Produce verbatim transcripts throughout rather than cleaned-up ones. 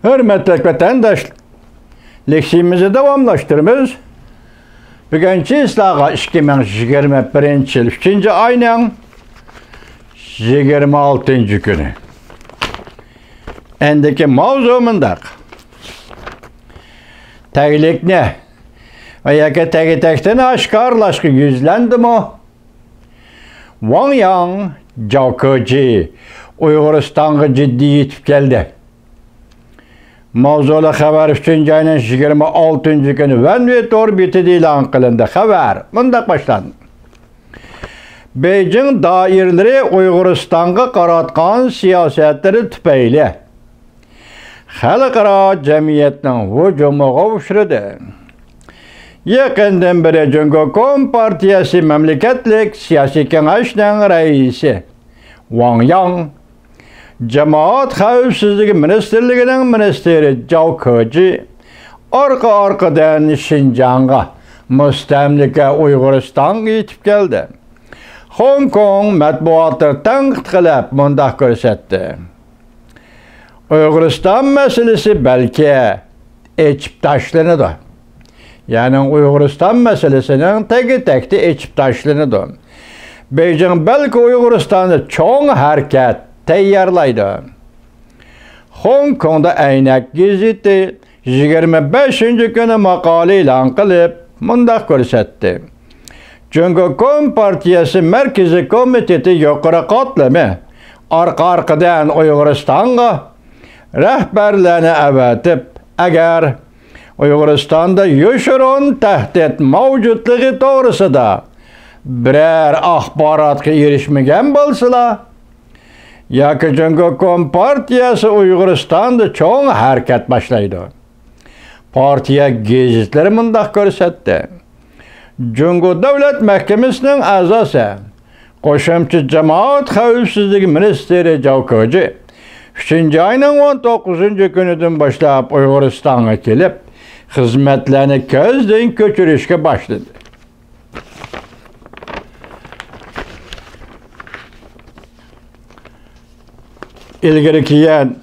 ھۆرمەتلىك ۋەتەنداشلار، لېكسىيىمىزنى داۋاملاشتۇرىمىز. بۈگۈن چىسلاغا ئىككى مىڭ يىگىرمە بىرىنچى يىل ئۈچىنچى ئاينىڭ يىگىرمە ئالتىنچى كۈنى. ئەندىكى ماۋزۇ مۇنداق. تەگلىكنى ۋە ياكى تەگى-تەكتىنى ئاشكارىلاشقا يۈزلەندىمۇ؟ ۋاڭ ياڭ، جاۋ كېجى ئۇيغۇرىستانغا جىددىي يېتىپ كەلدى. ماۋزۇلۇق خەۋەر ئۈچىنچى ئاينىڭ يىگىرمە ئالتىنچى كۈنى ۋەنۋې تور بېتىدە ئېلان قىلىندى. خەۋەر مۇنداق باشلاندى. بېيجىڭ دائىرىلىرى ئۇيغۇرىستانغا قاراتقان سىياسەتلىرى تۈپەيلى خەلقئارا جەمئىيەتنىڭ ھۇجۇمىغا ئۇچرىدى. يېقىندىن بېرى جۇڭگو كومپارتىيەسى مەملىكەتلىك سىياسىي كېڭەشنىڭ رەئىسى ۋاڭ ياڭ، جامائەت خەۋپسىزلىكى مىنىستىرلىكىنىڭ مىنىستىرى جاۋ كېجى ئارقا-ئارقىدىن شىنجاڭغا، مۇستەملىكە ئۇيغۇرىستانغا يېتىپ كەلدى. خوڭكوڭ مەتبۇئاتلىرى تەنقىد قىلىپ مۇنداق كۆرسەتتى. ئۇيغۇرىستان مەسىلىسى بەلكى ئېچىپ تاشلىنىدۇ. يەنى ئۇيغۇرىستان مەسىلىسىنىڭ تەگى-تەكتى ئېچىپ تاشلىنىدۇ. بېيجىڭ بەلكى ئۇيغۇرىستاندا چوڭ ھەرىكەت تەييارلايدۇ. خوڭكوڭدا ئەينەك گېزىتى يىگىرمە بەشىنچى كۈنى ماقالە ئېلان قىلىپ، مۇنداق كۆرسەتتى. جۇڭگو كومپارتىيەسى مەركىزىي كومىتېتى يۇقىرى قاتلىمى ئارقا-ئارقىدىن ئۇيغۇرىستانغا رەھبەرلەرنى ئەۋەتىپ، ئەگەر ئۇيغۇرىستاندا يوشۇرۇن تەھدىت مەۋجۇتلۇقى توغرىسىدا بىرەر ئاخباراتقا ئېرىشمىگەن بولسىلا، ياكى جۇڭگو كومپارتىيەسى ئۇيغۇرىستاندا چوڭ ھەرىكەت باشلايدۇ. پارتىيە گېزىتلىرى مۇنداق كۆرسەتتى. جۇڭگو دۆلەت مەھكىمىسىنىڭ ئەزاسى، قوشۇمچە جامائەت خەۋپسىزلىكى مىنىستىرى جاۋ كېجى ئۈچىنچى ئاينىڭ ئون توققۇزىنچى كۈنىدىن باشلاپ ئۇيغۇرىستانغا كېلىپ، خىزمەتلەرنى كۆزدىن كۆچۈرۈشكە باشلىدى. ئىلگىرى كېيىن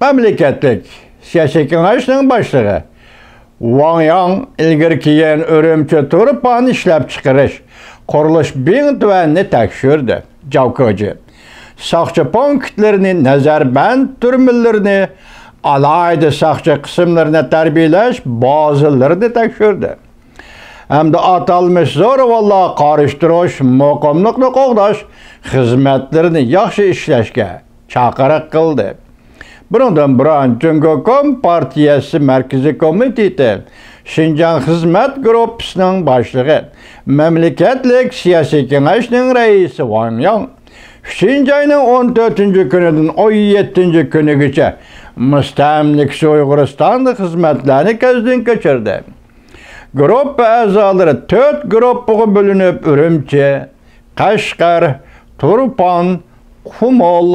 مەملىكەتلىك سىياسىي كېڭەشنىڭ باشلىقى ۋاڭ ياڭ ئىلگىرى كېيىن ئۈرۈمچى تۇرپان ئىشلەپچىقىرىش قۇرۇلۇش بىڭتۈەننى تەكشۈردى. جاۋ كېجى ساقچى پونكىتلىرىنى، نەزەربەند تۈرمىلىرىنى، ئالاھىدە ساقچى قىسىملىرىنى تەربىيەلەش بازىلىرىنى تەكشۈردى ھەمدە ئاتالمىش زورىۋاللارغا قارشى تۇرۇش، مۇقىملىقنى قوغداش خىزمەتلىرىنى ياخشى ئىشلەشكە چاقىرىق قىلدى. بۇنىڭدىن بۇرۇن، جۇڭگو كومپارتىيەسى مەركىزىي كومىتېتى شىنجاڭ خىزمەت گۇرۇپپىسىنىڭ باشلىقى، مەملىكەتلىك سىياسىي كېڭەشنىڭ رەئىسى ۋاڭ ياڭ ئۈچىنچى ئاينىڭ ئون تۆتىنچى كۈنىدىن ئون يەتتىنچى كۈنىگىچە مۇستەملىكىچى ئۇيغۇرىستاندا خىزمەتلەرنى كۆزدىن كەچۈردى. گۇرۇپپا ئەزالىرى تۆت گۇرۇپپىغا بۆلۈنۈپ، ئۈرۈمچى، قەشقەر، تۇرپان، قۇمۇل،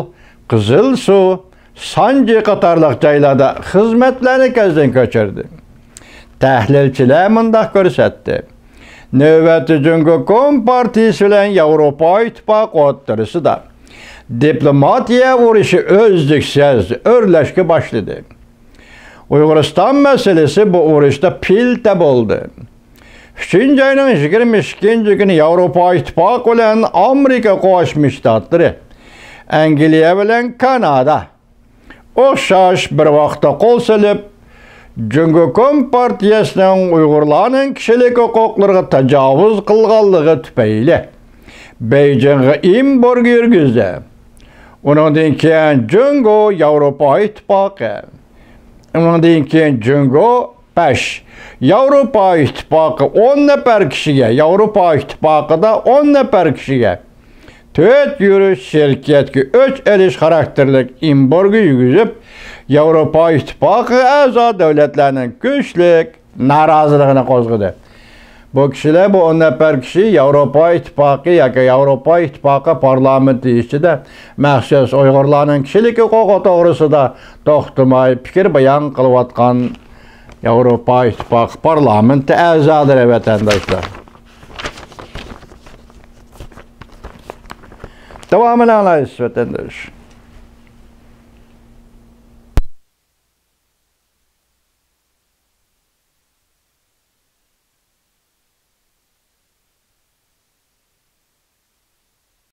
قىزىلسۇ، سانجى قاتارلىق جايلاردا خىزمەتلەرنى كۆزدىن كەچۈردى. تەھلىلچىلەر مۇنداق كۆرسەتتى. نۆۋەتتە جۇڭگو كومپارتىيىسى بىلەن ياۋروپا ئىتتىپاقى ئوتتۇرىسىدا دىپلوماتىيە ئۇرۇشى ئۈزلۈكسىز ئۆرلەشكە باشلىدى. ئۇيغۇرىستان مەسىلىسى بۇ ئۇرۇشتا پىلتە بولدى. ئۈچىنچى ئاينىڭ يىگىرمە ئىككىنچى كۈنى ياۋروپا ئىتتىپاقى بىلەن ئامېرىكا قوشما شتاتلىرى، ئەنگلىيە بىلەن كانادا ئوخشاش بىر ۋاقىتتا قول سېلىپ، جۇڭگو كومپارتىيەسىنىڭ ئۇيغۇرلارنىڭ كىشىلىك ھوقۇقلىرىغا تاجاۋۇز قىلغانلىقى تۈپەيلى بېيجىڭغا ئېمبارگو يۈرگۈزدى. ئۇنىڭدىن كېيىن جۇڭگو ياۋروپا ئىتتىپاقى، ئۇنىڭدىن كېيىن جۇڭگو بەش، ياۋروپا ئىتتىپاقى ئون نەپەر كىشىگە، ياۋروپا ئىتتىپاقىدا ئون نەپەر كىشىگە تۆت يۈرۈش شىركەتكە ئۆچ ئېلىش خاراكتېرلىك ئېمبارگو يۈرگۈزۈپ، ياۋروپا ئىتتىپاقىغا ئەزا دۆلەتلەرنىڭ كۈچلۈك نارازىلىقىنى قوزغىدى. بۇ كىشىلەر، بۇ ئون نەپەر كىشى ياۋروپا ئىتتىپاقى ياكى ياۋروپا ئىتتىپاقى پارلامېنتى ئىچىدە مەخسۇس ئۇيغۇرلارنىڭ كىشىلىك ھوقۇقى توغرىسىدا توختىماي پىكىر بايان قىلىۋاتقان ياۋروپا ئىتتىپاقى پارلامېنتى ئەزالىرى، ۋەتەنداشلار. داۋامىنى ئاڭلايسىز، ۋەتەنداش.